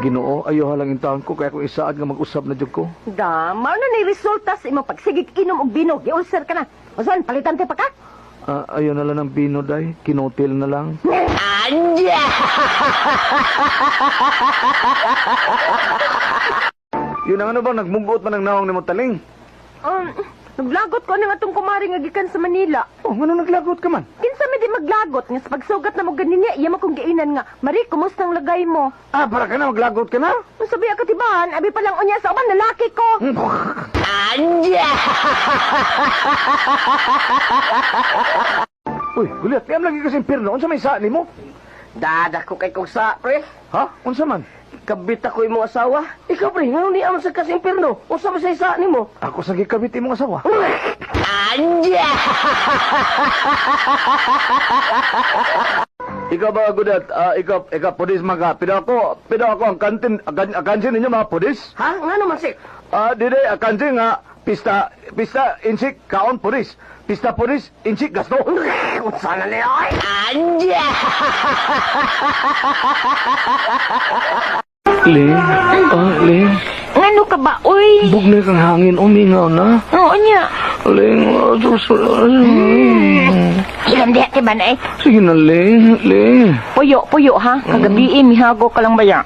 Ginoo, ayaw halang intahan ko kaya kung isaad nga mag-usab na jud ko. Da, mao na ni resulta sa imong pagsigig inom og bino. Giulcer ka na. Usan, palitan pa ka? Ah, ayaw na lang ng bino, day. Kinotil na lang. Yun ang ano bang nagmugot man ang naong ni mo taling? Naglagot ko ng atong kumari nga gikan sa Manila. Oh, ngano naglagot ka man? Kinsa may di maglagot nga sa pagsugat na mo ganin niya, iya mo kong giinan nga. Mari, kumusta ang lagay mo? Ah, para ka na, maglagot ka na? Ang sabi ka tibahan, abi pa lang unya sa uban lalaki ko. Uy, Gulyat, kaya lagi kasi impirno. Unsa may sa nimo? Dada ko kay kong sa, pre. Ha? Unsa man? Kabit ako imong asawa. Ikaw, pre, ngano ni amon sa kasi impierno? Unsa ba sa isa nimo? Ako sa gikabit imong asawa. Ikaw ba, Gulyat? Ah, ikaw, pulis mga. Pero ako, ang kantin, ang kansin ninyo mga pulis. Ha? Ngano man si? Ah, dili, ang kansin nga, pista, pista, insik, kaon, pulis. Pista, pulis, insik, gasto. Unsa na ni ay? Ling, ah, Ling, Ngano ka ba, uy? bugnay kang hangin, umingaw na. Oo niya. Ling, ah, sus, ah, Ilan diha ti ba na eh? Sige na, Ling, Ling. Puyo, puyo ha. Kagabi eh, mihago ka lang ba ya?